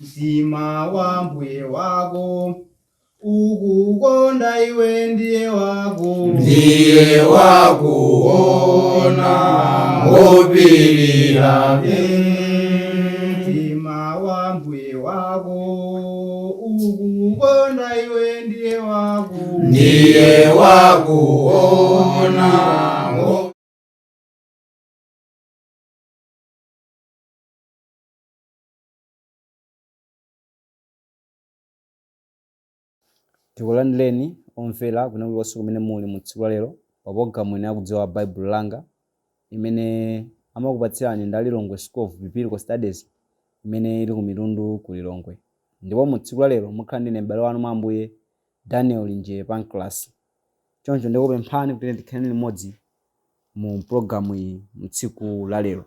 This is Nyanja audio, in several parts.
Mtima wa mbuye wako ukukonda iwe ndiye wako Ndiye wakuona ngopirira. Mtima wa mbuye wako ukukonda iwe ndiye wako Ndiye wakuona. Tikulandireni omvera kwina kulikonse kumene muli mu tsiku la lero pa pologalamu ino ya Kudziwa Baibulo Langa imene amakupatsirani ndi a Lilongwe School of Biblical Studies imene ili ku Mitundu ku Lilongwe. Ndipo mu tsiku la lero mukhala ndine m'bale wanu mwa Ambuye Daniel Linje Pancras. Choncho ndikupemphani kuti tikhale limodzi mu pulogalamu iyi mu tsiku la lero.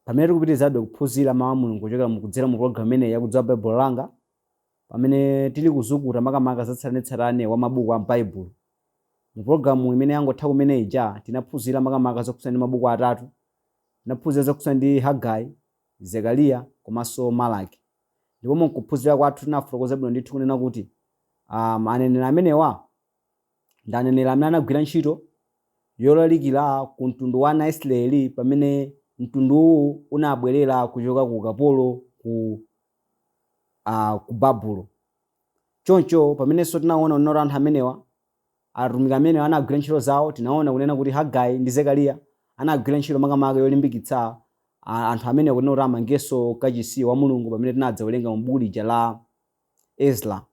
Pamene tikupitirizabe kuphunzira mawu a Mulungu kuchokera mu kudzera mu pulogalamu imeneyi ya Kudziwa Baibulo Langa, pamene tili kuzukuta makamaka za tsatanetsatane wa mabuku a m'Baibulo. Mu pulogalamu imene yangotha kumene ija, tinaphunzira makamaka zokhudzana ndi mabuku atatu. Tinaphunzira zokhudzana ndi Hagai, Zekariya komanso Malaki. Ndipo mu kuphunzira kwathu tinafotokoza bwino ndithu kunena kuti um, aneneri amenewa ndi aneneri amene anagwira ntchito yolalikira ku mtundu wa ana a Israeli pamene mtunduwu unabwerera kuchoka ku ukapolo ku ku Babulo. Choncho pamenenso tinaona kunena kuti anthu amenewa, atumiki amenewa anagwira ntchito zawo, tinaona kunena kuti Hagai ndi Zekariya anagwira ntchito makamaka yolimbikitsa anthu amenewa kunena kuti amangenso kachisi wa Mulungu pamene tinadzawerenga mu buku lija la Ezra.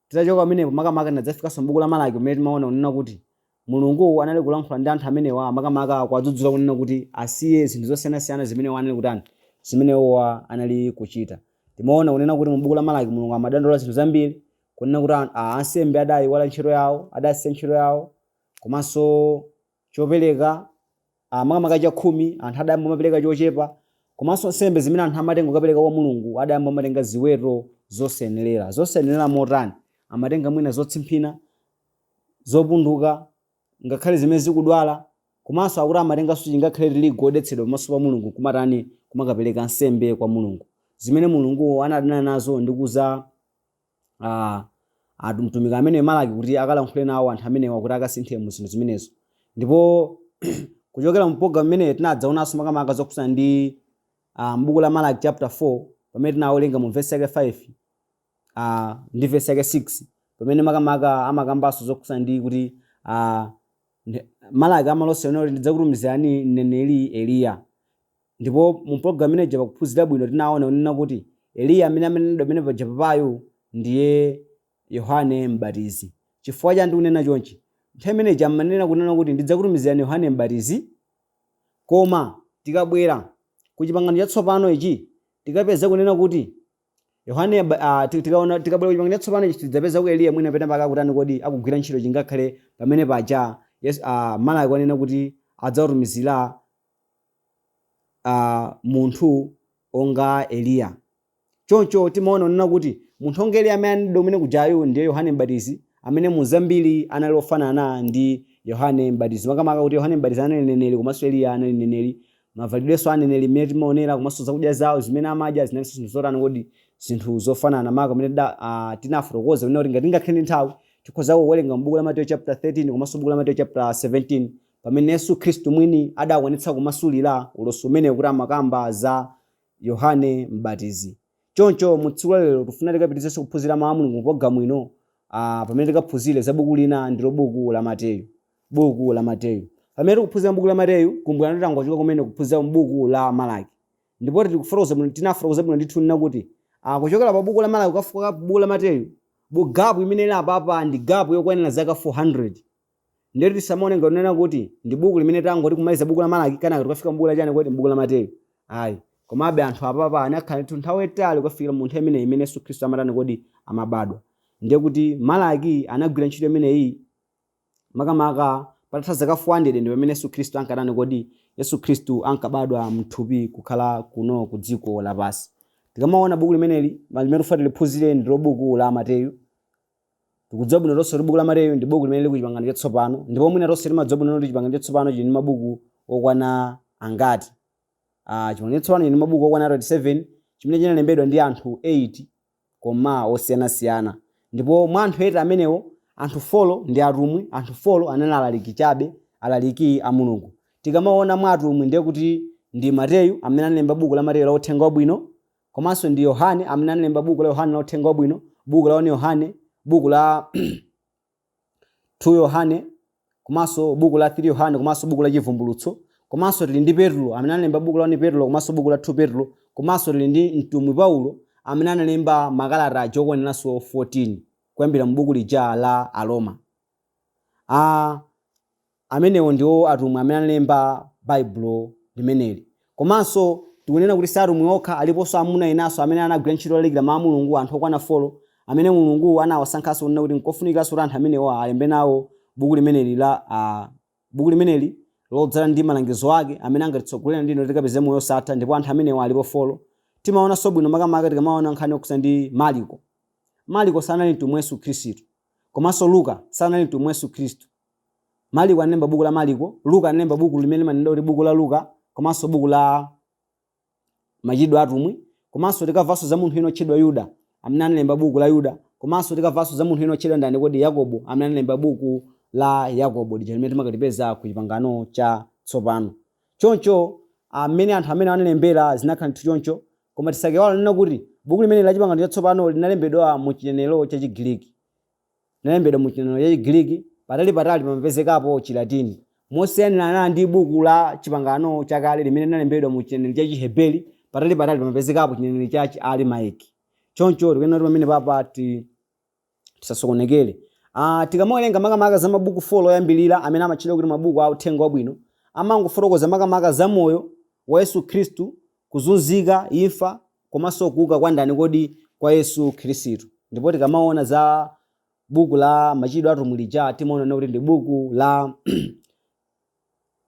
Titachoka pamenepo makamaka tinadzafikanso m'buku la Malaki pamene timaona kunena kuti Mulungu anali kulankhula ndi anthu amenewa makamaka kuwadzudzula kunena kuti asiye zinthu zosiyanasiyana zimene iwo anali kutani, zimene iwowa anali kuchita. Timaona kunena kuti mu buku la Malaki Mulungu amadandaula zinthu zambiri kunena kuti ansembe adaiwala ntchito yawo, adasiya ntchito yawo komanso chopereka, makamaka chakhumi, anthu adayamba kumapereka chochepa, komanso nsembe zimene anthu amatenga kukapereka kwa Mulungu, adayamba kumatenga ziweto zosayenerera. Zosayenerera motani? Amatenga mwina zotsimphina, zopunduka, ngakhale zimene zikudwala, komanso akuti amatenganso chingakhale tirigu wodetsedwa pamaso pa Mulungu kumatani, kumakapereka nsembe kwa Mulungu. Zimene Mulungu anadana nazo ndi kuuza mtumiki amene Malaki kuti akalankhule nawo anthu amenewa kuti akasinthe mu zinthu zimenezo. Ndipo kuchokera mu program imeneyi tinadzaonanso makamaka zokhudzana ndi m'buku la Malaki chapter 4 pamene tinawerenga mu verse yake 5 ndi verse yake 6 pamene makamaka amakambanso zokhudzana ndi kuti Malaki amalosera kuti ndidzakutumizirani mneneri Eliya. Ndipo mu program imene ija pakuphunzira bwino tinaona kunena kuti Eliya amene amanenedwa pamene paja papayu ndiye Yohane Mbatizi. Chifukwa chani ndikunena chonchi? Nthawi imene ija amanena kunena kuti ndidzakutumizirani Yohane Mbatizi, koma tikabwera ku chipangano chatsopano ichi tikapeza kunena kuti Yohane tikaona tikabwera ku chipangano chatsopano ichi tidzapeza ku Eliya mwina pena pake akutani kodi akugwira ntchito chingakhale pamene paja Yesu, Malaki wanena kuti adzawatumizira munthu onga Eliya. Choncho timaona kunena kuti munthu onga Eliya amene ananenedwa kumene kujayu ndiye Yohane Mbatizi amene mu zambiri anali ofanana ndi Yohane Mbatizi. Makamaka kuti Yohane Mbatizi anali mneneri komanso Eliya anali mneneri. Mavalidwenso a aneneri mmene timaonera komanso zakudya zawo zimene amadya zinalinso zinthu zotani kodi zinthu zofanana maka pamene tinafotokoza kunena kuti ngati tingakhale ndi nthawi tikhoza kuwerenga mu buku la Mateyu chapter 13 komanso buku la Mateyu chapter 17 pamene Yesu Khristu mwini adakwanitsa kumasulira ulosi umenewu kuti amakamba za Yohane Mbatizi. Choncho mu tsiku la lero tifuna tikapitirizenso kuphunzira mawu a Mulungu mu pologalamu ino pamene tikaphunzire za buku lina ndilo buku la Mateyu. Buku la Mateyu. Pamene tikuphunzira buku la Mateyu, kumbukirani kuti tangochoka kumene kuphunzira m'buku la Malaki. Ndipo tikufotokoza bwino, tinafotokoza bwino ndithu nena kuti kuchokera pa buku la Malaki kukafika pa buku la Mateyu, bu gap imene ili apapa ndi gap yokwanira zaka 400. Ndiye tisamaone ngati kunena kuti ndi buku limene tangoti kumaliza buku la Malaki kenaka tikafika m'buku la chani kodi m'buku la Mateyu. Ayi. Komabe anthu apapa anakhala ndithu nthawi yaitali kukafikira mu nthawi imeneyi imene Yesu Khristu amatani kodi amabadwa. Ndiye kuti Malaki anagwira ntchito imeneyi makamaka patatha zaka 400 ndi pamene Yesu Khristu ankatani kodi Yesu Khristu ankabadwa mthupi kukhala kuno ku dziko lapansi. Tikamaona buku limeneli limene tikufuna tiliphunzire ndilo buku la Mateyu. Tikudziwa bwino tonse kuti buku la Mateyu ndi buku limene lili ku Chipangano Chatsopano, ndipo mwina tonse timadziwa bwino kuti Chipangano Chatsopano chili ndi mabuku okwana angati. Chipangano Chatsopano chili ndi mabuku okwana 27. chimene chinalembedwa ndi anthu 8 koma osiyanasiyana. Ndipo mwa anthu 8 amenewo, anthu 4 ndi atumwi, anthu 4 anali alaliki chabe, alaliki a Mulungu. Tikamaona mwa atumwi ndiye kuti ndi Mateyu amene analemba buku la Mateyu la Uthenga Wabwino, komanso ndi Yohane amene analemba buku la Yohane la Uthenga Wabwino, buku la 1 Yohane, buku la 2 Yohane, komanso buku la 3 Yohane, komanso buku la Chivumbulutso. Komanso tili ndi Petro amene analemba buku la 1 Petro komanso buku la 2 Petro. Komanso tili ndi mtumwi Paulo amene analemba makalata aja okwaniranso 14 kuyambira mu buku lija la Aroma. Amenewo ndiwo atumwi amene analemba Baibulo limeneli. Komanso tikunena kuti si atumwi okha, aliponso amuna enanso amene anagwira ntchito yolalikira mawu a Mulungu, anthu okwana 4 amene Mulungu anawasankhanso kunena kuti nkofunikiranso kuti anthu amenewa alembe nawo buku limeneli la buku limeneli lodzala ndi malangizo ake amene angatitsogolere ndino tikapeze moyo osatha. Ndipo anthu amenewa alipo 4. Timaonanso bwino makamaka tikamaona nkhani yokhuza ndi Mariko. Mariko sanali mtumwi Yesu Khristu, komanso Luka sanali mtumwi Yesu Khristu. Mariko analemba buku la Mariko, Luka analemba buku limene limanena kuti buku la Luka komanso buku la Machitidwe Atumwi. Komanso tikamvanso za munthu ena otchedwa Yuda amene analemba buku la Yuda. Komanso tikamvanso za munthu ena otchedwa ndani kodi? Yakobo, amene analemba buku la Yakobo lija limene timakalipeza ku Chipangano cha Tsopano. Choncho amene anthu amene analembera zinakhala ndithu choncho. Koma tisaiwale kunena kuti buku limene la Chipangano Chatsopano linalembedwa mu chinenero cha Chigiriki. Linalembedwa mu chinenero cha Chigiriki, patalipatali pamapezekapo Chilatini, mosiyanirana ndi buku la Chipangano Chakale limene linalembedwa mu chinenero cha Chiheberi, patalipatali pamapezekapo chinenero cha Chiaramaiki. Choncho tikuyenera kuti pamene papa tisasokonekere. Tikamawerenga makamaka za mabuku 4 oyambirira amene amatchedwa kuti mabuku a Uthenga Wabwino, amangofotokoza makamaka za moyo wa Yesu Khristu, kuzunzika, imfa, komanso kuuka kwa ndani kodi? Kwa Yesu Khristu. Ndipo tikamaona za buku la Machitidwe Atumwi lija, timaona kuti ndi buku la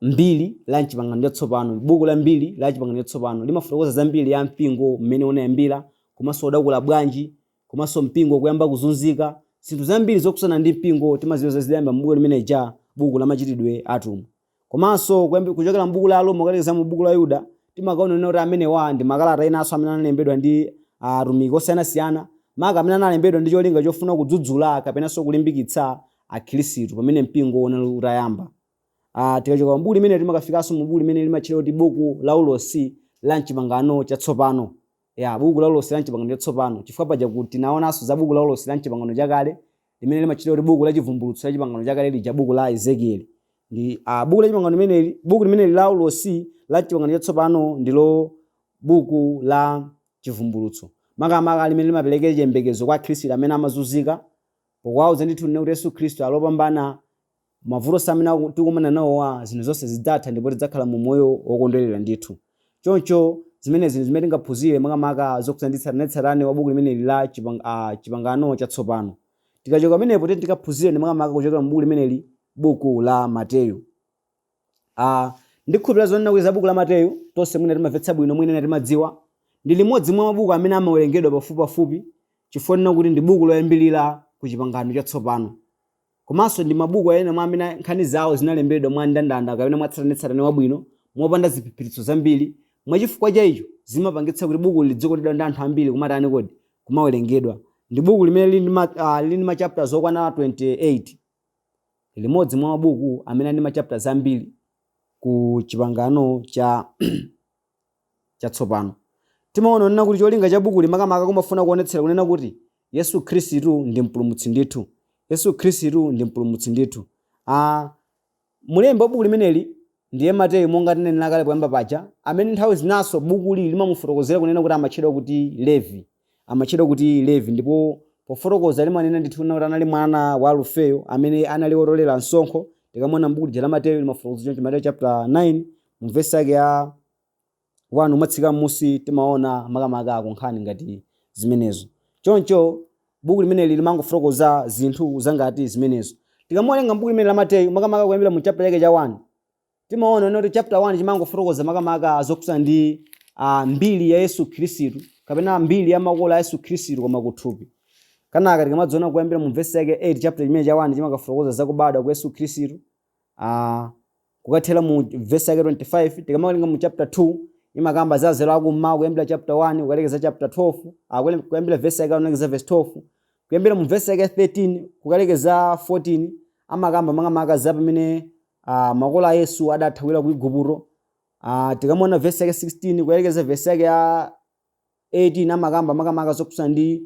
mbiri la Mchipangano Chatsopano. Buku la mbiri la Chipangano Chatsopano limafotokoza zambiri ya mpingo, mmene unayambira komanso udakula bwanji, komanso mpingo kuyamba kuzunzika. Zinthu zambiri zokhudzana ndi mpingo timaziweza zidayamba m'buku limene ja, buku la Machitidwe Atumwi. Komanso kuchokera m'buku la Aroma kukalekeza mu buku la Yuda, timakaona kuti amenewa ndi makalata enanso amene analembedwa ndi atumiki osiyanasiyana, maka amene analembedwa ndi cholinga chofuna kudzudzula kapenanso kulimbikitsa Akhristu pamene mpingo unali utayamba. Tikachoka m'buku limene timakafikanso mu buku limene limatchedwa kuti buku la ulosi la Mchipangano Chatsopano. Ya, buku la ulosi la Mchipangano Chatsopano, chifukwa paja kuti tinaonanso za buku la ulosi la Mchipangano Chakale limene limatchedwa kuti buku la Chivumbulutso la Chipangano Chakale lija, buku la Ezekieli. Ndi buku la chipangano limeneli, buku limeneli la ulosi la Chipangano Chatsopano ndilo buku la Chivumbulutso, makamaka limene limapereka chiyembekezo kwa Akhristu amene amazunzika, pokuwauza ndithu kuti Yesu Khristu ali opambana mavuto onse amene tikumana nawowa. Zinthu zonse zidzatha ndipo tidzakhala mu moyo wokondwerera ndithu. Choncho zimenezi zimene tingaphunzire makamaka zokhudzana ndi tsatanetsatane wa buku limeneli la Chipangano Chatsopano. Tikachoka pamenepo, tiye tikaphunzire ndi makamaka kuchokera mu buku limeneli, buku la Mateyu. Ndikhulupirira zonena kuti za buku la Mateyu tonse mwina timamvetsa bwino, mwina timadziwa. Ndi limodzi mwa mabuku amene amawerengedwa pafupipafupi, chifukwa nena kuti ndi buku loyambirira ku Chipangano Chatsopano. Komanso ndi mabuku ena mwa amene nkhani zawo zinalembedwa mwa ndandanda kapena mwa tsatanetsatane wabwino, mopanda ziphiphiritso zambiri. Mwachifukwa cha icho, zimapangitsa kuti buku lidzikondedwa ndi anthu ambiri, kumatani kodi? Kumawerengedwa. Ndi buku limene lili ndi ma chapters okwana 28. Limodzi mwa mabuku amene ali ndi ma chapters ambiri ku Chipangano cha Chatsopano. Timaona kunena kuti cholinga cha bukuli makamaka kumafuna kuonetsera kunena kuti Yesu Khristu ndi mpulumutsi ndithu. Yesu Khristu ndi mpulumutsi ndithu. Mulembi wa buku limeneli ndiye Mateyu, monga tinenera kale poyamba paja, amene nthawi zinanso bukuli limamufotokozera kunena kuti amatchedwa kuti Levi. Amatchedwa kuti Levi, ndipo pofotokoza limanena ndithu kunena kuti anali mwana wa Alufeyo amene anali wotolera msonkho. Tikamona m'buku lija la Mateyu limafotokoza choncho, Mateyu chapter 9 mu vesi yake ya 1 umatsika m'musi, timaona makamaka kunkhani ngati zimenezo. Choncho buku limeneli limangofotokoza zinthu zangati zimenezo. Tikamawerenga m'buku limene la Mateyu, makamaka kuyambira mu chapter chake cha 1, timaona kuti chapter 1 chimangofotokoza makamaka zokhudzana ndi mbiri ya Yesu Khristu kapena mbiri ya makolo a Yesu Khristu koma kuthupi. Kenaka tikamadziona kuyambira mu vesi yake 8, chapter chimene cha 1 chimakafotokoza zakubadwa kwa Yesu Khristu, kukathera mu vesi yake 25. Tikamawerenga mu chapter 2 Imakamba za anzeru akummawa kuyambira chapter 1 kukalekeza chapter 12, kuyambira verse yake 1 kulekeza verse 12. Kuyambira mu verse yake 13 kukalekeza 14 amakamba makamaka za pamene makolo a Yesu adathawira ku Igupto. Tikamaona verse yake 16 kukalekeza verse yake ya 18 amakamba makamaka zokhudzana ndi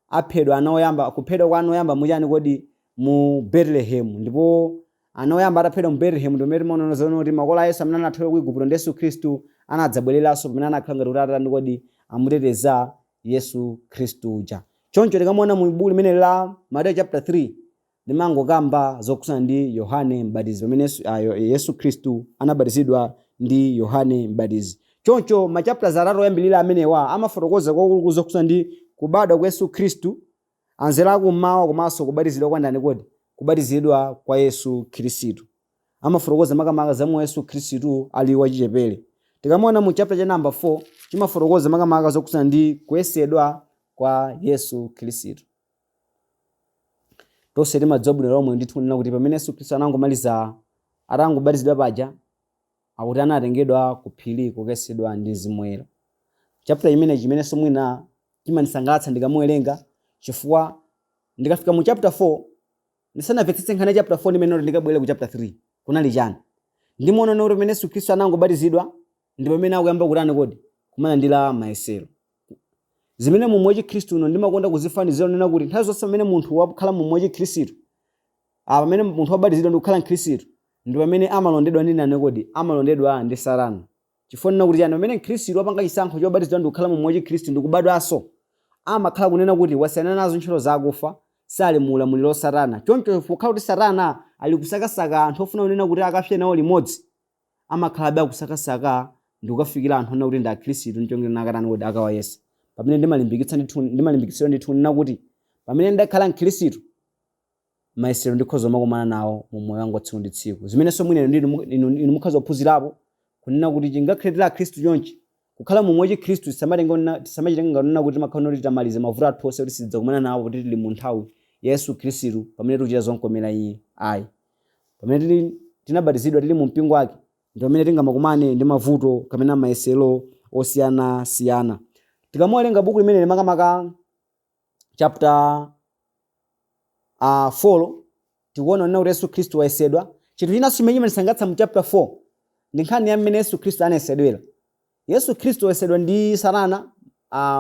aphedwa ana oyamba, kuphedwa kwa ana oyamba muchani kodi? Mu Bethlehem. Ndipo ana oyamba ataphedwa mu Bethlehem, ndi pamene timaona zoona kuti makolo a Yesu amene anathawira ku Igupto ndi Yesu Khristu anadzabwereranso pamene anakhala ngati kuti atani kodi? Amuteteza Yesu Khristu uja. Choncho tikamaona mu buku limene la Mateyu chapter 3 limangokamba zokhudzana ndi Yohane Mbatizi, pamene Yesu Khristu anabatizidwa ndi Yohane Mbatizi. Choncho ma chapters atatu oyambirira amenewa amafotokoza kwakukulu zokhudzana ndi kubadwa kwa Yesu Khristu, anzeru akummawa, komanso kubatizidwa kwa ndani kodi? Kubatizidwa kwa Yesu Khristu. Amafotokoza makamaka za moyo Yesu Khristu ali wachichepere. Tikamaona mu chapter cha number 4 chimafotokoza makamaka zokhudzana ndi kuyesedwa kwa Yesu Khristu. Tonse timadziwa bwino lomwe ndithu kunena kuti pamene Yesu Khristu anangomaliza, atangobatizidwa paja, akuti anatengedwa ku phiri kukayesedwa ndi Mzimu Woyera. Chapter chimenechi chimenenso mwina chimandisangalatsa ndikamuwerenga, chifukwa ndikafika mu chapter 4 ndisanamvetsetse nkhani ya chapter 4 ndimene kuti ndikabwere ku chapter 3 kunali chani. Ndimaona kuti pamene Yesu Khristu anangobatizidwa ndi pamene akuyamba kutani kodi? Kumalandira mayesero. Zimene mu moyo wachikhristu uno ndimakonda kuzifanizira kunena kuti nthawi zonse pamene munthu wakhala mu moyo wachikhristu, pamene munthu wabatizidwa ndi kukhala mkhristu, ndi pamene amalondedwa ndi ndani kodi? Amalondedwa ndi Satana. Chifukwa ndinena kuti chani? Pamene mkhristu wapanga chisankho chobatizidwa ndi kukhala mu moyo wachikhristu ndi kubadwanso, amakhala kunena kuti wasiyana nazo ntchito zakufa, sali mu ulamuliro wa Satana. Choncho pokhala kuti Satana ali kusakasaka anthu ofuna kunena kuti akapse nawo limodzi, amakhalabe akusakasaka ndi kukafikira anthu onena kuti ndi akhristu ndi cholinga akatani kodi? Akawayese. Pamene ndimalimbikitsa ndithu, ndimalimbikitsidwa ndithu kunena kuti pamene ndakhala mkhristu, mayesero ndikhoza kumakumana nawo mu moyo wanga wa tsiku ndi tsiku. Zimenenso mwina inu mukhoza kuphunzirapo kunena kuti chingakhale tili akhristu chonchi, kukhala mu moyo wachikhristu tisamachitenga ngati kunena kuti timakhala kuti tamaliza mavuto athu onse kuti sitidzakumana nawo kuti tili mu nthawi ya Yesu Khristu pamene tikuchita zomkomera iye. Ayi. Pamene tinabatizidwa tili mu mpingo wake, ndi pamene tingamakumane ndi mavuto kapena mayesero osiyanasiyana. Tikamawerenga buku limeneli makamaka chapter 4, tikuona kunena kuti Yesu Khristu wayesedwa. Chinthu chinanso chimene chimandisangalatsa mu chapter 4 ndi nkhani ya mmene Yesu Khristu anayesedwera. Yesu Khristu wayesedwa ndi Satana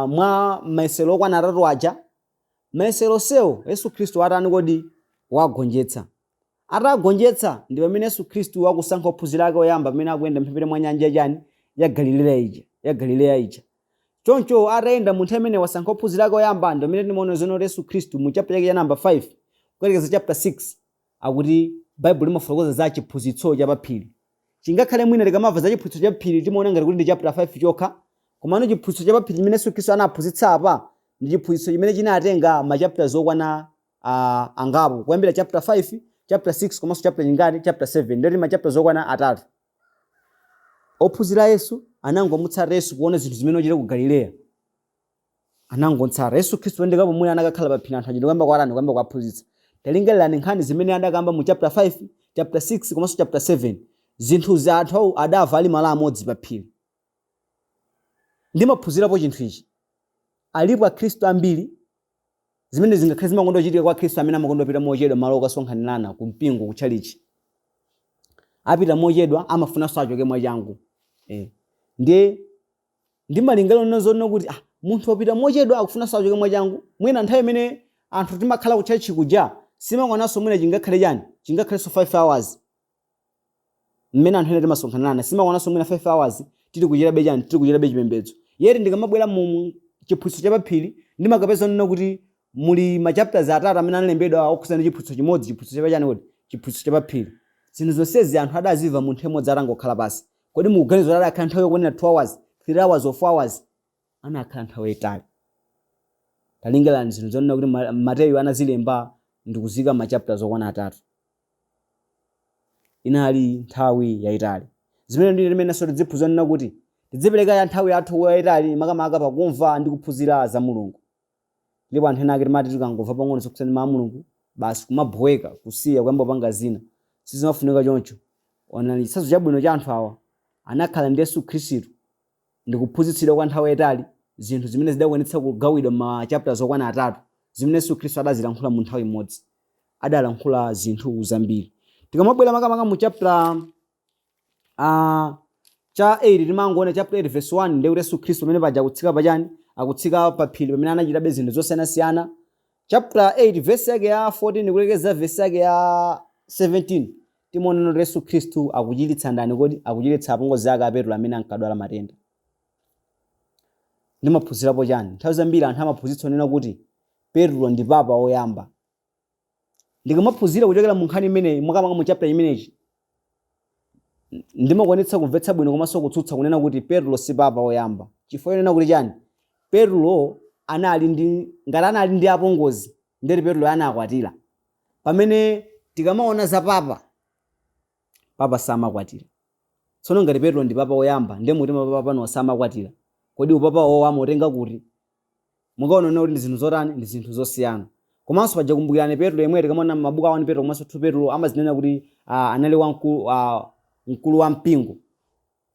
mwa mayesero okwana atatu aja. Mayesero onsewo Yesu Khristu atani kodi? Wagonjetsa. Atagonjetsa ndi pamene Yesu Khristu akusankha ophunzira ake oyamba pamene akuyenda mphepete mwa nyanja chani? Ya Galileya ija, ya Galileya ija. Choncho atayenda mu nthawi imene wasankha ophunzira ake oyamba, ndi pamene timaona zoona kuti Yesu Khristu mu chapter chake cha number 5 kukalekeza chapter 6 akuti Baibulo limafotokoza za chiphunzitso cha paphiri. Chingakhale mwina tikamamva za chiphunzitso cha paphiri timaona ngati kuti ndi chapter 5 chokha, komano chiphunzitso cha paphiri chimene Yesu Khristu anaphunzitsa apa ndi chiphunzitso chimene chinatenga ma chapters okwana angapo, kuyambira chapter 5, chapter 6 komanso chapter chingati? Chapter 7, ndiyoti ma chapters okwana atatu. Ophunzira a Yesu anangomutsata Yesu kuona zinthu zimene wachita ku Galileya. Anangotsata Yesu Khristu pamene kapumwira anakakhala pa phiri anthu aja ndikuyamba kuwatani? Kuyamba kuwaphunzitsa. Talingalirani nkhani zimene adakamba mu chapter 5, chapter 6 komanso chapter 7. Zinthuzi anthu awo adamva ali malo amodzi pa phiri. Ndimaphunzirapo chinthu ichi. Alipo akhristu ambiri zimene zingakhale zimakonda kuchitika kwa akhristu amene amakonda kupita mochedwa malo okasonkhanirana ku mpingo, ku tchalitchi. Apita mochedwa, amafunanso achoke mwachangu. Ndiye ndimalingalira zonena kuti munthu wapita mochedwa akufunanso achoke mwachangu, mwina nthawi imene anthu timakhala ku tchalitchi kuja simakwananso, mwina chingakhale chani? Chingakhalenso 5 hours mmene anthu ena timasonkhanirana, simakwananso mwina 5 hours tili kuchitabe chani? Tili kuchitabe chipembedzo. Yeti ndikamabwera mu chiphunzitso cha paphiri ndimakapeza nena kuti muli ma chapters atatu amene analembedwa okhudzana ndi chiphunzitso chimodzi, chiphunzitso cha pachani kodi? Chiphunzitso cha paphiri. Zinthu zonsezi anthu adazimva munthu imodzi atangokhala pasi. Kodi mukuganiza kuti adakhala nthawi yokwanira 2 hours, 3 hours or 4 hours? Anakhala nthawi yayitali. Talingalirani zinthu zonena kuti Mateyu anazilemba ndikuzika ma chapters okwana atatu. Inali nthawi yayitali. Zimene ndi limenenso tidziphunzira nena kuti tidzipereka ya nthawi yathu yayitali makamaka pakumva ndi kuphunzira za Mulungu. Ndipo anthu ena ake timati tikangomva pang'ono zokhudzana ndi mawu a Mulungu, basi kumabhoweka, kusiya, kuyamba kupanga zina. Sizimafunika choncho. Onani chitsanzo chabwino cha anthu awa. Anakhala ndi Yesu Khristu ndikuphunzitsidwa kwa nthawi yayitali zinthu zimene zidakwanitsa kugawidwa ma chapters okwana 3 zimene Yesu Khristu adazilankhula mu nthawi imodzi. Adalankhula zinthu zambiri. Tikamabwera makamaka mu chapter cha 8, timangoona chapter 8 verse 1, ndiye kuti Yesu Khristu pamene paja akutsika pachani? Akutsika pa phiri pamene anachitabe zinthu zosiyanasiyana. Chapter 8 verse yake ya 14 kulekeza verse yake ya 17, timaona kuti Yesu Khristu akuchiritsa ndani kodi? Akuchiritsa apongozi ake a Petro amene ankadwala matenda. Ndimaphunzirapo chani? Nthawi zambiri anthu amaphunzitsa onena kuti Petro ndi papa woyamba. Ndikamaphunzira kuchokera mu nkhani imeneyi, makamaka mu chapter chimenechi, ndimakwanitsa kumvetsa bwino komanso kutsutsa kunena kuti Petro si papa woyamba. Chifukwa chonena kuti chani? Petro anali ndi, ngati anali ndi apongozi, ndeti Petro anakwatira. Pamene tikamaona za papa, papa samakwatira. Tsono ngati Petro ndi papa woyamba, ndiye muti mapapa pano samakwatira, kodi upapa wawo amautenga kuti? Mukaona kuti ndi zinthu zotani? Ndi zinthu zosiyana. Komanso paja kumbukirani, Petro yemwe tikamaona mabuku a 1 Petro komanso 2 Petro amazinena kuti anali wamkulu, mkulu wa mpingo.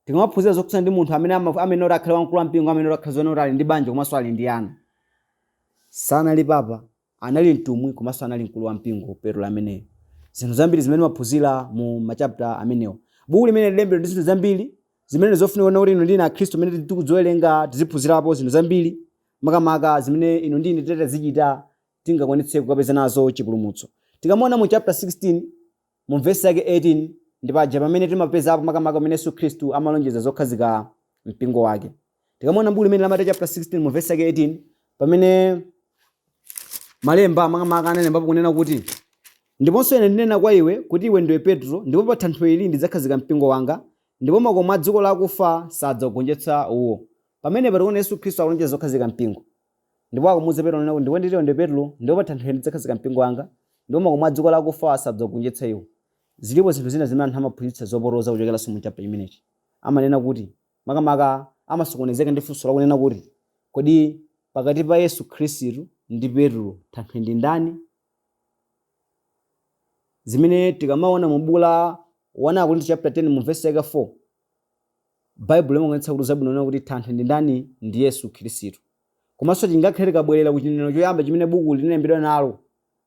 Tikamaphunzira zokhudzana ndi munthu amene amene oti akhale wamkulu wa mpingo, amene oti akhale zonena kuti ali ndi banja komanso ali ndi ana. Sanali papa, anali mtumwi komanso anali mkulu wa mpingo Petro ameneyo. Zinthu zambiri zimene timaphunzira mu machapter amenewa. Buku limene lilembedwa ndi zinthu zambiri zimene zofunika kuti inu ndi ine Akhristu amene tikudziwerenga tiziphunzirapo zinthu zambiri, makamaka zimene inu ndi ine titazichita tingakwanitse kukapeza nazo chipulumutso. Tikamaona mu chapter 16 mu vesi yake 18, ndi paja pamene timapezapo makamaka pamene Yesu Khristu amalonjeza zokhazika mpingo wake. Tikamaona buku limene la Mateyu chapter 16 mu vesi yake 18, pamene malemba makamaka analembapo kunena kuti, "Ndiponso ine ndinena kwa iwe kuti iwe ndiwe Petro, ndipo pa thanthwe ili ndidzakhazika mpingo wanga, ndipo makomo a dziko lakufa sadzaugonjetsa uwo." Pamenepa tikuona Yesu Khristu akulonjeza zokhazika mpingo, ndipo akumuwuza Petro kunena kuti, "Ndipo nditi iwe ndiwe Petro, ndipo pa thanthwe ili ndidzakhazika mpingo wanga, ndipo makomo a dziko lakufa sadzaugonjetsa iwo." Zilipo zinthu zina zimene anthu amaphunzitsa zopotoza kuchokeranso mu chapter chimenechi. Amanena kuti, makamaka amasokonezeka ndi funso lakunena kuti, kodi pakati pa Yesu Khristu ndi Petro thanthwe ndi ndani? Zimene tikamaona mu buku la 1 Akorinto chapter 10 mu verse yake 4, Baibulo limaonetsa kuti zabwino kunena kuti thanthwe ndi ndani? Ndi Yesu Khristu. Komanso chingakhale tikabwerera ku chinenero choyamba chimene buku linalembedwa nalo,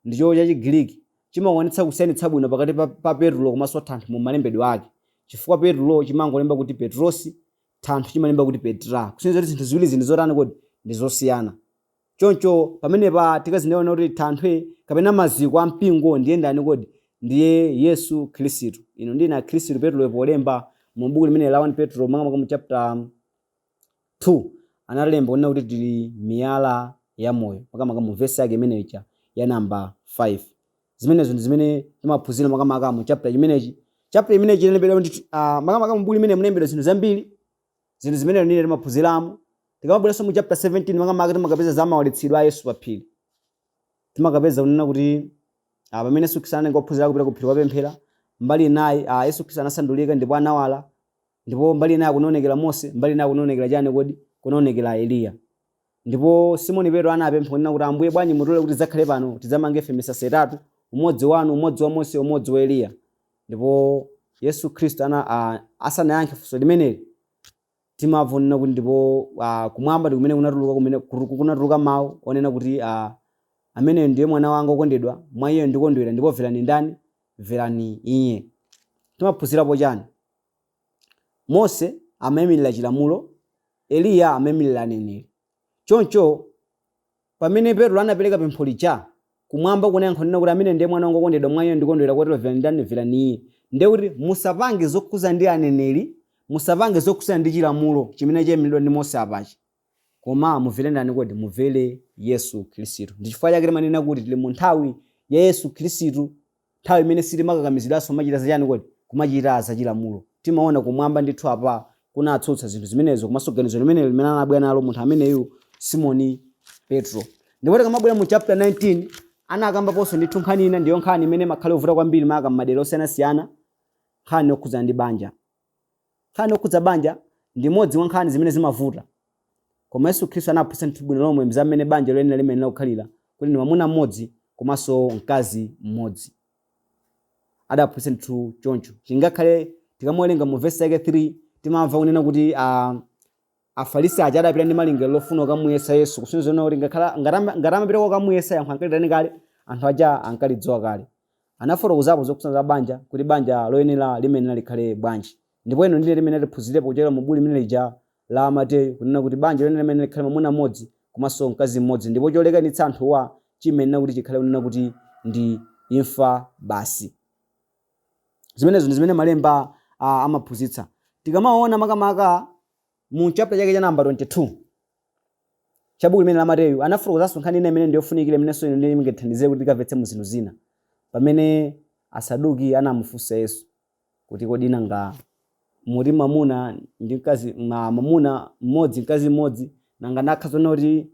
ndicho cha Chigiriki, chimaonetsa kusiyanitsa bwino pakati pa Petro komanso thanthwe mu malembedwe ake, chifukwa Petro chimangolemba kuti Petrosi, thanthwe chimalemba kuti Petra, kusonyeza kuti zinthu ziwirizi ndi zotani kodi? Ndi zosiyana. Choncho pamenepa tikazinena kuti thanthwe kapena maziko a mpingo ndiye ndani kodi? Ndiye Yesu Khristu. Inu ndi ine Akhristu, Petro polemba mu buku limene la 1 Petro, makamaka mu chapter 2, analemba kunena kuti tili miyala ya moyo, makamaka mu vesi yake imeneyi ya namba 5. Zimenezo ndi zimene timaphunzira makamaka mu chapter chimenechi. Chapter chimenechi chinalembedwa ndi makamaka mu buku limene munalembedwa zinthu zambiri, zinthu zimene ndine timaphunziramo. Tikamabweranso mu chapter 17, makamaka timakapeza za mawalitsidwe a Yesu pa phiri. Timakapeza kunena kuti pamene Yesu Khristu anatenga ophunzira kupita ku phiri kukapemphera, mbali inayi Yesu Khristu anasandulika ndipo anawala, ndipo mbali inayi kunaonekera Mose, mbali inayi kunaonekera chani kodi? Kunaonekera Eliya. Ndipo Simoni Petro anapempha kunena kuti, "Ambuye, bwanji mutilole kuti tidzakhale pano, tidzamange ife misasa itatu, umodzi wanu, umodzi wa Mose, umodzi wa Eliya." Ndipo Yesu Khristu asanayankhe funso limeneli, timamva kunena kuti ndipo kumwamba ndi kumene kunatuluka, kumene kunatuluka mawu onena kuti, "Ameneyo ndiye mwana wanga wokondedwa, mwa iye ndikondwera, ndipo mverani ndani? Mverani iye." Timaphunzirapo chani? Mose amayimirira chilamulo, Eliya amayimirira aneneri. Choncho pamene Petro anapereka pempho lija, kumwamba kunayankha kunena kuti, "Amene ndiye mwana wanga wokondedwa, mwa iye ndikondwera, kotero mverani ndani? Mverani iye." Ndiye kuti musapange zokhuza ndi aneneri, musapange zokhuza ndi chilamulo chimene chayimiridwa ndi Mose apachi, koma mumvere ndani kodi? Mumvere Yesu Khristu. Ndi chifukwa chake timanena kuti tili mu nthawi ya Yesu Khristu, nthawi imene sitimakakamiziranso kumachita zachani kodi? Kumachita zachilamulo. Timaona kumwamba ndithu apa kunatsutsa zinthu zimenezo komanso ganizo limenelo limene anabwera nalo munthu ameneyu Simoni Petro. Ndipo tikamabwera mu chapter 19, anakambaponso ndithu nkhani ina, ndiyo nkhani imene imakhala yovuta kwambiri maka m'madera osiyanasiyana, nkhani yokhudzana ndi banja. Nkhani yokhudza banja ndi imodzi mwa nkhani zimene zimavuta. Koma Yesu Khristu anaphunzitsa ndithu bwino lomwe za mmene banja loyenera limayenera kukhalira, kuti ndi mwamuna mmodzi komanso mkazi mmodzi. Adaphunzitsa ndithu choncho. Chingakhale tikamawerenga mu vesi yake 3, Timamva kunena kuti Afarisi aja adapita ndi malingaliro lofuna kukamuyesa Yesu, kusonyeza kunena kuti ngakhala ngati amapita kokamuyesa, yankho ankalitani kale, anthu aja ankalidziwa kale. Anafotokozapo zokhudzana za banja, kuti banja loyenera limenera likhale bwanji. Ndipo ino ndine limene tiphunzirepo kuchokera mu buku limene lija la Mateyu, kunena kuti banja loyenera limene likhale mwamuna mmodzi komanso mkazi mmodzi, ndipo cholekanitsa anthuwa chimenera kuti chikhale kunena kuti ndi imfa basi. Zimenezo ndi zimene malemba amaphunzitsa. Tikamaona makamaka mu chapter chake cha namba 22 cha buku limene la Mateyu, anafotokozanso nkhani ina imene ndiyofunikira, imenenso ino ndiye ingatithandizire kuti tikamvetse mu zinthu zina, pamene Asaduki anamufunsa Yesu kuti, kodi nanga muti mwamuna ndi mkazi, mwamuna mmodzi mkazi mmodzi, nanga ndakha zoona kuti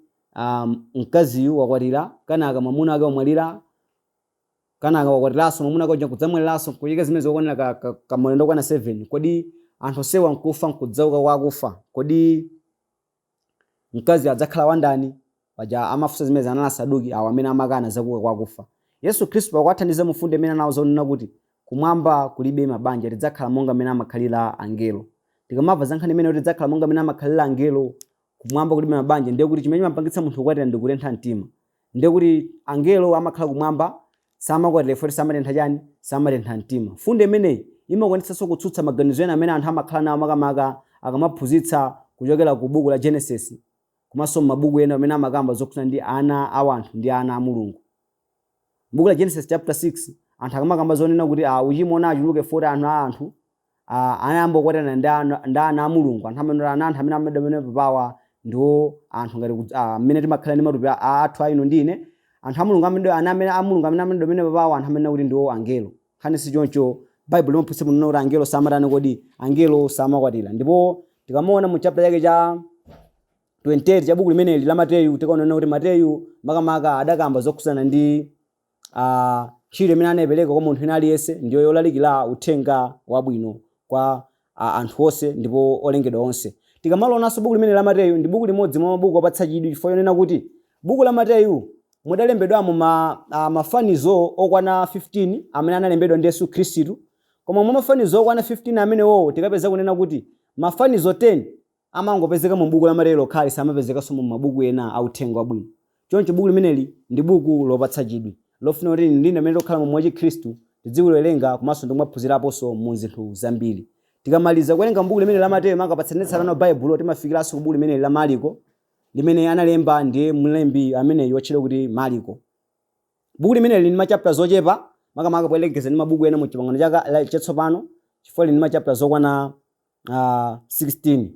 mkaziyu wakwatira, kenaka mwamuna wake wamwalira, kenaka wakwatiranso, mwamuna wake uja nkudzamwaliranso, nkuchita zimene zokwanira ka maulendo okwana 7, kodi anthu onsewa nkufa nkudzauka kwa akufa, kodi mkazi adzakhala wandani? Paja amafunsa zimene anali Asaduki awo amene amakana zakuuka kwa akufa. Yesu Khristu pakuwathandiza mufundo imene anawuza kunena kuti kumwamba kulibe mabanja, tidzakhala monga mmene amakhalira angelo. Tikamamva za nkhani imene kuti tidzakhala monga mmene amakhalira angelo, kumwamba kulibe mabanja, ndiye kuti chimene chimapangitsa munthu kukwatira ndi kutentha mtima. Ndiye kuti angelo amakhala kumwamba samakwatira poti samatentha chani? Samatentha mtima. Fundo imeneyi imakwanitsanso kutsutsa maganizo ena amene anthu amakhala nawo, makamaka akamaphunzitsa kuchokera ku buku la Genesis komanso m'mabuku ena amene amakamba zokhudzana ndi ana a anthu ndi ana a Mulungu. Buku la Genesis chapter 6, anthu akamakamba zonena kuti uchimo unachuluke poti anthu a anthu anayamba kukwatirana ndi ana a Mulungu, anthu amene ana anthu amene amene amene papawa ndiwo anthu ngati mmene timakhala ndi matupi athu a inu ndi ine, anthu a Mulungu amene ana amene a Mulungu amene amene amene papawa, anthu amene kuti ndiwo angelo. Nkhani si choncho. Baibulo limaphunzitsa kunena kuti angelo samatani kodi? Angelo samakwatira. Ndipo tikamaona mu chapter chake cha 28 cha buku limeneli la Mateyu, tikaona kuti Mateyu makamaka adakamba zokhudzana ndi ntchito imene anayipereka kwa munthu wina aliyense, ndiyo yolalikira uthenga wabwino kwa anthu onse ndipo olengedwa onse. Tikamalionanso buku limene la Mateyu, ndi buku limodzi mwa mabuku opatsa chidwi, chifukwa chonena kuti buku la Mateyu mudalembedwamo mafanizo okwana 15 amene analembedwa ndi Yesu Khristu. Koma mwa mafanizo okwana 15 amenewowo, tikapeza kunena kuti mafanizo 10 amangopezeka mu buku la Mateyu lokhali, samapezekanso mu mabuku ena a uthenga wabwino. Choncho buku limeneli ndi buku lopatsa chidwi, lofuna kuti ndine amene tokhala mu mwa Khristu tidziwerenga komanso ndikumaphunziraponso mu zinthu zambiri. Tikamaliza kuwerenga buku limene la Mateyu makapatsanetsana Baibulo, timafikiranso ku buku limeneli la Mariko, limene analemba ndiye mlembi ameneyu wotchedwa kuti Mariko. Buku limeneli lili ndi machapter zochepa, makamaka poyerekeza ndi mabuku ena mu Chipangano Chatsopano, chifukwa lili ndi machapter zokwana 16.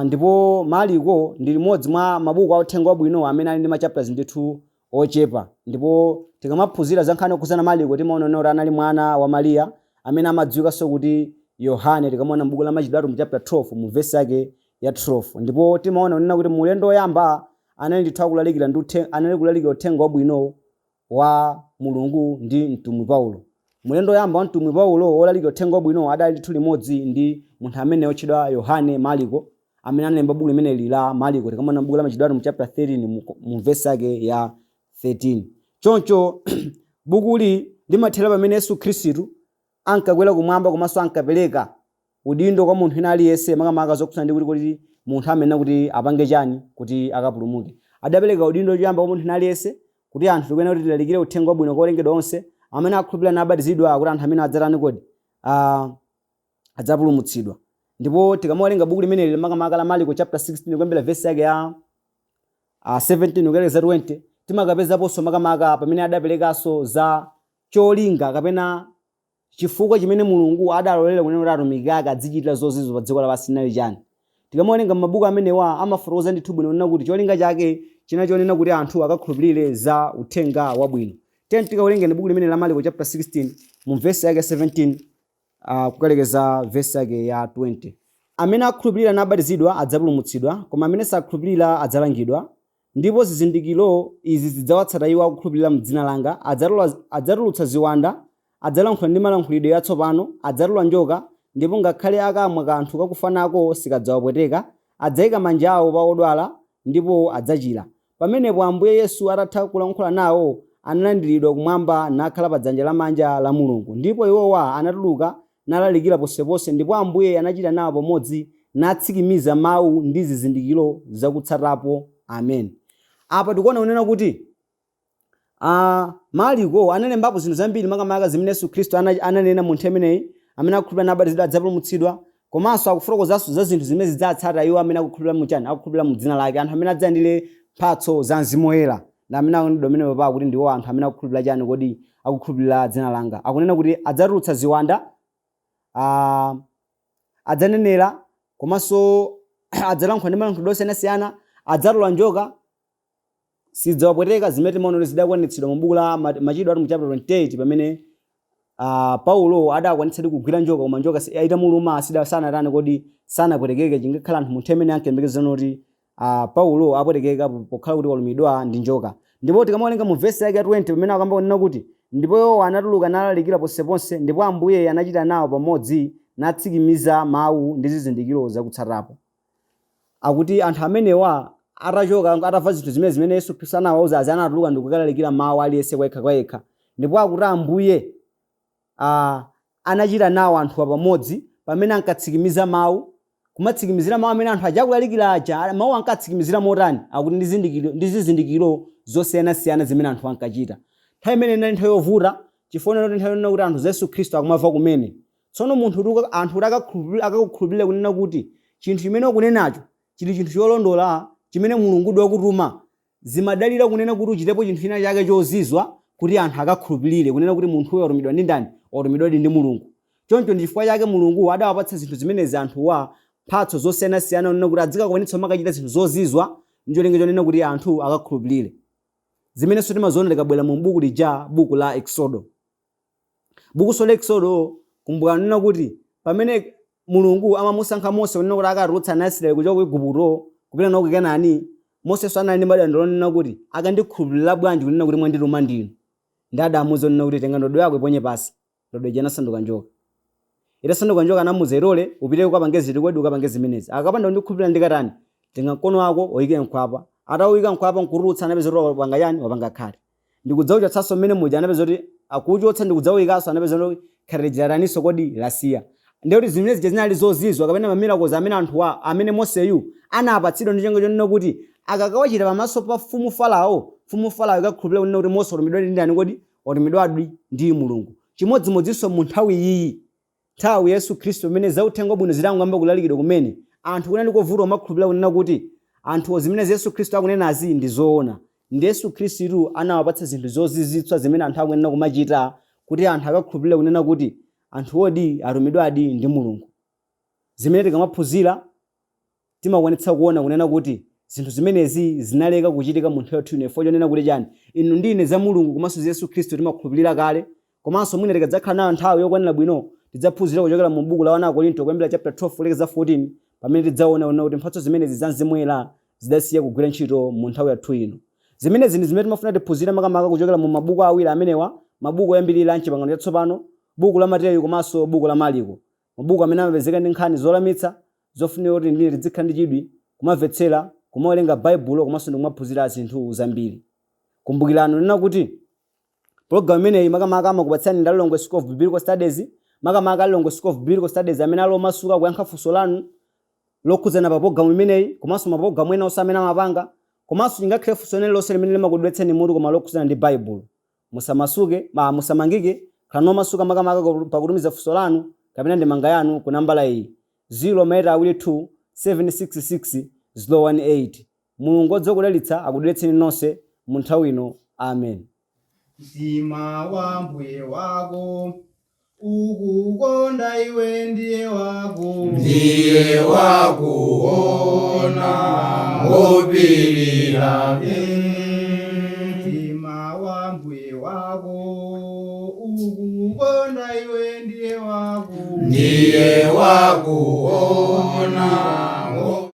Ndipo Mariko ndi limodzi mwa mabuku a uthenga wabwino amene ali ndi machapters ndithu ochepa. Ndipo tikamaphunzira za nkhani yokhudzana Mariko, timaona kuti anali mwana wa Mariya amene amadziwikanso kuti Yohane, tikamaona m'buku la Machitidwe mu chapter 12 mu vesi yake ya 12. Ndipo timaona kunena kuti mu ulendo woyamba anali ndithu akulalikira ndi anali kulalikira uthenga wabwino wa Mulungu ndi mtumwi Paulo. Mulendo woyamba wa mtumwi Paulo wolalikira uthenga wabwino adali ndithu limodzi ndi munthu amene wotchedwa Yohane Mariko, amene analemba buku limeneli la Mariko, tikamaona buku la Machitidwe mu chapter 13 mu vesi yake ya 13. Choncho bukuli limathera pamene Yesu Khristu ankakwera kumwamba komanso ankapereka udindo kwa munthu wina aliyense, makamaka zokhudzana ndi kuti munthu amene kuti apange chani kuti akapulumuke. Adapereka udindo choyamba kwa munthu wina aliyense kuti anthu tikuyenera kuti tilalikire uthenga wabwino kwa olengedwa onse, amene akhulupirira nabatizidwa, kuti anthu amene adzatani kodi? Adzapulumutsidwa. Ndipo tikamawerenga buku limeneli, makamaka la Mariko chapter 16 kuyambira vesi yake ya 17 kukalekeza 20, timakapezaponso makamaka pamene adaperekanso za cholinga kapena chifukwa chimene Mulungu adalolera kunena kuti atumiki ake adzichitira zozizwa pa dziko lapansi chinali chani. Tikamawerenga m'mabuku amenewa, amafotokoza ndithu bwino kunena kuti cholinga chake chinali chonena kuti anthu akakhulupirire za uthenga wabwino. Tiyeni tikawerengeni buku limene la Mariko chapter 16 mu vesi yake 17 kukalekeza vesi yake ya 20. Amene akhulupirira nabatizidwa adzapulumutsidwa, koma amene sakhulupirira adzalangidwa. Ndipo zizindikiro izi zidzawatsata iwo akukhulupirira m'dzina langa: adzatulutsa ziwanda, adzalankhula ndi malankhulidwe atsopano, adzatola njoka, ndipo ngakhale akamwa kanthu kakufa nako sikadzawapweteka, adzayika manja awo pa odwala, ndipo adzachira. Pamenepo Ambuye Yesu atatha kulankhula nawo, analandiridwa kumwamba nakhala pa dzanja lamanja la Mulungu. Ndipo iwowa anatuluka nalalikira ponseponse, ndipo Ambuye anachita nawo pamodzi, natsikimiza mawu ndi zizindikiro zakutsatapo. Amen. Apa tikuona kunena kuti Mariko analembapo zinthu zambiri, makamaka zimene Yesu Khristu ananena mu nthawi imeneyi, amene akukhulupirira nabatizidwa adzapulumutsidwa, komanso akufotokozanso za zinthu zimene zidzatsata iwo amene akukhulupirira mu chani, akukhulupirira mu dzina lake, anthu amene adzalandire mphatso za Mzimu Woyera, ndi amene akunenedwa pamenepo pa kuti ndiwo anthu amene akukhulupirira chani kodi, akukhulupirira dzina langa. Akunena kuti adzatulutsa ziwanda, adzanenera, komanso adzalankhula ndi malankhulidwe osiyanasiyana, adzatola njoka, sidzawapweteka, zimene timaona kuti zidakwanitsidwa mu buku la Machitidwe mu chapter 28, pamene Paulo adakwanitsadi kugwira njoka, koma njoka itamuluma sida sanatani kodi, sanapwetekeke. Chingakhala anthu mu nthawi imene ankayembekezera kuti Paulo apwetekeka pokhala kuti walumidwa ndi njoka. Ndipo tikamawerenga mu vesi yake ya 20, pamene akamba kunena kuti, ndipo iwo anatuluka nalalikira ponseponse, ndipo Ambuye anachita nawo pamodzi, natsikimiza mawu ndi zizindikiro zakutsatapo. Akuti anthu amenewa atachoka, atamva zinthu zimene Yesu Khristu anawauza, azi anatuluka ndi kukalalikira mawu aliyense kwayekha kwayekha. Ndipo akuti Ambuye anachita nawo anthuwa pamodzi pamene ankatsikimiza mawu, kumatsikimizira mawu amene anthu aja akulalikira aja. Mawu ankatsikimizira motani? Akuti ndi zizindikiro zosiyanasiyana zimene anthu ankachita. Nthawi imene inali nthawi yovuta, chifukwa kuti nthawi yonena kuti anthu za Yesu Khristu akumamva kumene. Tsono munthu kuti anthu kuti akakukhulupirire kunena kuti chinthu chimene ukunenacho chili chinthu cholondola chimene Mulungu wakutuma, zimadalira kunena kuti uchitepo chinthu china chake chozizwa kuti anthu akakhulupirire kunena kuti munthuyo watumidwa ndi ndani, watumidwadi ndi Mulungu. Choncho ndi chifukwa chake Mulungu adawapatsa zinthu zimenezi anthuwa, mphatso zosiyanasiyana, kunena kuti adzikakwanitsa kumakachita zinthu zozizwa ndi cholinga chonena kuti anthu akakhulupirire. Zimenenso timaziona tikabwera mu buku lija, buku la Exodo. Bukunso la Exodo, kumbukani kunena kuti pamene Mulungu amamusankha Mose kunena kuti akatulutsa ana a Israeli kuchoka ku Igupto kupita nawo ku Kanaani, Mosenso anali ndi madandaulo onena kuti, akandikhulupirira bwanji kunena kuti mwandituma ndinu? Ndi adamuuza kunena kuti, tenga ndodo yako iponye pansi. Ndodo ija inasanduka njoka. Itasanduka njoka anamuuza, itole upite ukapange ziti kodi, ukapange zimenezi. Akapanda kundikhulupirira ndikatani? Tenga mkono wako uyike mkhwapa. Atawuyika mkhwapa nkutulutsa, anapeza kuti wapanga chani? Wapanga khate. Ndikudzauchotsanso mmene muja, anapeza kuti akuchotsa ndikudzawuyikanso, anapeza kuti khate lija lataninso kodi, lasiya. Ndiye kuti zimene zija zinali zozizwa kapena mamiracles amene anthuwa, amene Moseyu anapatsidwa ndi cholinga chonena kuti akakawachita pamaso pa mfumu Farao, mfumu Farao ikakhulupirira kunena kuti Mose watumidwadi ndi ndani kodi, watumidwadi ndi Mulungu. Chimodzimodzinso mu nthawi iyi, nthawi ya Yesu Khristu, pamene za uthenga wabwino zitangoyamba kulalikidwa kumene, anthu kunali kovuta kumakhulupirira kunena kuti anthuwo zimene Yesu Khristu akunenazi ndi zoona. Ndi Yesu Khristu anawapatsa zinthu zozizwitsa zimene anthu akuyenera kumachita kuti anthu akakhulupirire kunena kuti anthuwodi atumidwadi ndi Mulungu. Zimene tikamaphunzira timakwanitsa kuona kunena kuti zinthu zimenezi zinaleka kuchitika mu nthawi yathu ino chifukwa chonena kuti chani, inu ndi ine za Mulungu komanso za Yesu Khristu timakhulupirira kale. Komanso mwina tikadzakhala nayo nthawi yokwanira bwino, tidzaphunzira kuchokera mu buku la 1 Akorinto kuyambira chapter 12 kulekeza 14, pamene tidzaona kunena kuti mphatso zimenezi za Mzimu Woyera zidasiya kugwira ntchito mu nthawi yathu ino. Zimenezi ndi zimene timafuna tiphunzire makamaka kuchokera mu mabuku awiri amenewa, mabuku oyambirira a m'Chipangano Chatsopano, buku la Mateyu komanso buku la Mariko. Mabuku amene amapezeka ndi nkhani zolamitsa, zofunika kuti inu ndi ine tidzikhala ndi chidwi kumamvetsera, kumawerenga Baibulo komanso ndi kumaphunzira zinthu zambiri. Kumbukirani kunena kuti Pulogalamu imeneyi makamaka amakupatsirani ndi a Lilongwe School of Biblical Studies, makamaka a Lilongwe School of Biblical Studies amene ali omasuka kuyankha funso lanu lokhudzana pa pulogalamu imeneyi komanso mapulogalamu ena onse amene amapanga, komanso chingakhale funso lina lililonse limene limakudwetsani mutu koma lokhudzana ndi Baibulo. Musamasuke, musamangike, khalani omasuka makamaka pakutumiza funso lanu kapena ndemanga yanu ku nambala iyi, 0 maeta awiri 2 766 018. Mulungu odziwa kudalitsa akudalitseni nonse mu nthawi ino. Amen. Mtima wa Mbuye wako ukukonda iwe ndiye wako. Ndiye wakuona wopirira. Mtima wa Mbuye wako ukukonda iwe ndiye wako. Ndiye wakuona.